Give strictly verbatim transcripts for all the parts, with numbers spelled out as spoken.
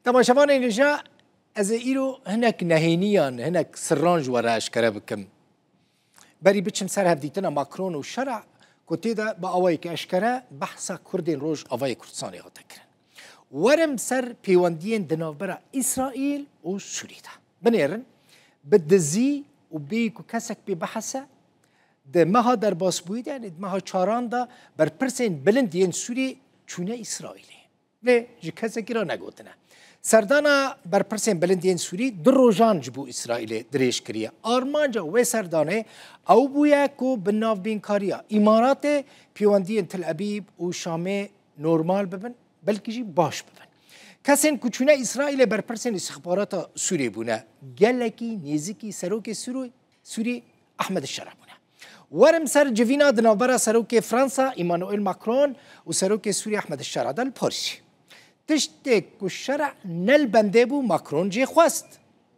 Temaşevanên hêja, ez ê îro hinek nehêniyan, hinek sirran ji we re eşkere bikim. Berî biçim ser hevdîtina Macron û Şer'a, ku tê de bi awayekî eşkere behsa Kurdên Rojavayê Kurdistanê hate kirin. Werim ser pêwendiyên di navbera Îsraîl û Sûrî de. Binêrin, bi dizî û bêyî ku kesek pê bihese, di meha derbasbûyî de, yanî di meha çaran de berpirsên bilind yên Sûrî çûne Îsraîlê. Lê ji kesekî re negotine. Serdana berpirsên bilind yên Sûrî du rojan ji bo Îsraîlê dirêj kiriye. Armanca wê serdanê ew bûye ku bi navbînkariya Îmaratê pêwendiyên Til Ebîb û Şamê normal bibin, belkî jî baş bibin. Kesên ku çûne Îsraîlê berpirsên îstixbarata Sûrî bûne. Gelekî nêzîkî serokê Sûrî, Sûrî Ehmed Şera bûne. Werim ser civîna di navbera serokê Fransa Emmanuel Macron û serokê Sûrî Ehmed Şera de li Parîsê. Tiştê ku Şera ne li bendê bû, Macron jê xwest.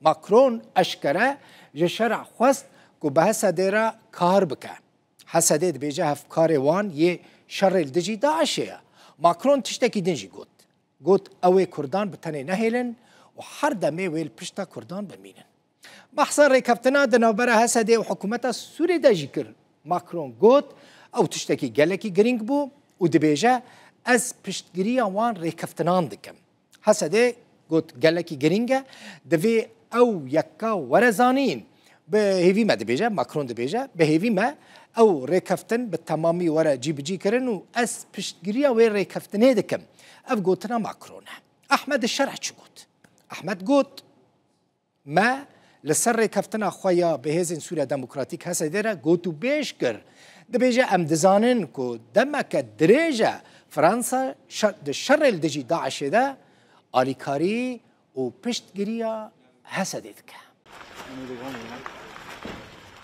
Macron eşkere ji Şera xwest ku bi Hesedê re kar bike. Hesedê dibêje hevkarê wan yê şerê li dijî DAIŞê ye. Macron tiştekî din jî got. Got, ew ê Kurdan bi tenê nehêlin û her demê wê li pişta Kurdan bimînin. Behsa rêkeftina di navbera Hesedê û hikûmeta Sûrî de jî kir. Macron got, ew tiştekî gelekî girîng bû û dibêje, ez piştgiriya wan rêkeftinan dikim. Hesedê got, gelekî girîng e, divê ew yeka were zanîn. Bi hêvî me dibêje, Macron dibêje, bi hêvî me ew rêkeftin bi temamî were cîbicî kirin û ez piştgiriya wê rêkeftinê dikim. Ev gotina Macron e. Ehmed Şer'a çi got? Ehmed got, me li ser rêkeftina xwe ya bi Hêzên Sûriya Demokratîk Hesedê re got û bêj kir. Dibêje, em dizanin ku demeke dirêj e Fransa şer, di şerê li dijî DAIŞê de alîkarî û piştgiriya Hesedê dike.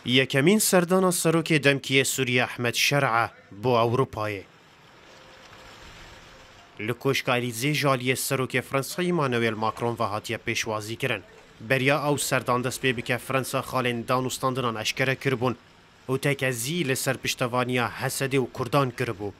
Yekemîn serdana serokê demkî yê Sûriyê Ehmed Şer'a bo Ewropayê. Li Koşka Elîzê ji aliyê serokê Fransa Emmanuel Macron ve hatiye pêşwazîkirin. Beriya ew serdan dest pê bike, Fransa xalên danûstandinan eşkere kiribûn û tekezî li ser piştevaniya Hesedê û Kurdan kiribû.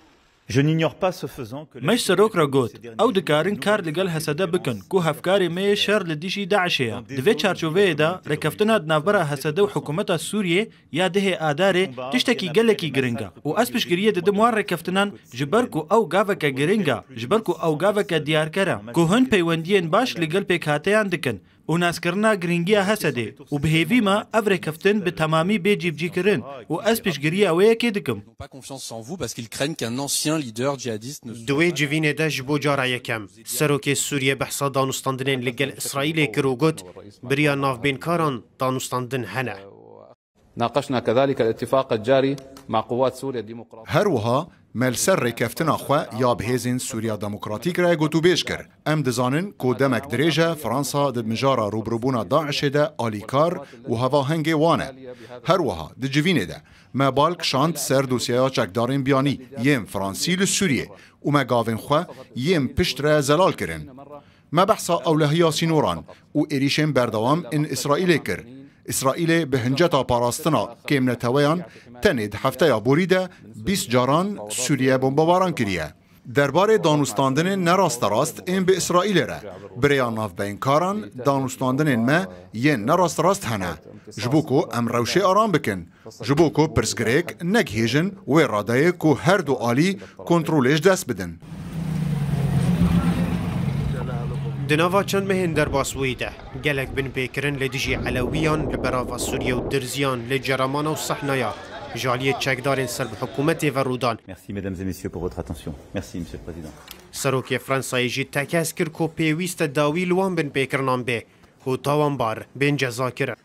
Je n'ignore pas ce faisant que Meş serok re got, ew dikarin kar li gel Hesede bikin, ku hevkarê me yê şer li dijî DAIŞê ye. Di vê çarçoveyê de, rêkeftina di navbera Hesede û hikûmeta Sûriyê ya dehê Adarê tiştekî gelekî giring e û ez piştgiriyê didim wan rêkeftinan, ji ber ku ew gaveke giring e, ji ber ku ew gaveke diyarker e, ku hin peywendiyên baş li gel pêkhateyan dikin. û naskirina giringiya Hesedê û bi hêvî me ev rêkeftin bi temamî bê cîbicîkirin û ez piştgiriya wê yekê dikim. N'ont pas confiance en vous parce qu'ils craignent qu'un ancien leader djihadiste ne Di wê civînê de ji bo cara yekem, serokê Sûriyê behsa danûstandinên li gel Îsraîlê kir û got, bi riya navbênkaran danûstandin hene. ناقشنا كذلك الاتفاق الجاري مع قوات سوريا الديمقراطية. Her wiha me li ser rêkeftina xwe ya bi Hêzên Sûriya Demokratîk re gotûbêj kir. Em dizanin ku demek dirêj e Fransa di mijara rûbirûbûna DAIŞê de alîkar û hevahengê wan e. Her wiha di civînê de me bal kişand ser dosyaya çekdarên biyanî yên Fransî li Sûriyê û me gavên xwe yên pişt re zelal kirin. Me behsa ewlehiya sînoran û êrîşên berdewam in Îsraîlê kir. Îsraîlê bi hinceta parastina kêmneteweyan tenê di hefteya borî de bîst caran Sûriye bombebaran kiriye. Derbarê danûstandinên nerasterast ên bi Îsraîlê re, bi rêya navbeyinkaran danûstandinên me yên nerasterast hene. Ji bo ku em rewşê aram bikin, ji bo ku pirsgirêk negihêjin wê radeyê ku her du alî kontrolê ji dest bidin. Di nava çend mehên derbasbûyî de gelek binpêkirin li dijî Elewiyan li berava Sûriye û Dirziyan li Cereman û Sehnaya ji aliyê çekdarên ser bi hikûmetê ve rû dan. Merci, mesdames et messieurs, pour votre attention. Merci, Monsieur le Président. Serokê Fransayê jî tekez kir ku pêwîst e dawî li wan binpêkirinan bê û tawanbar bên cezakirin.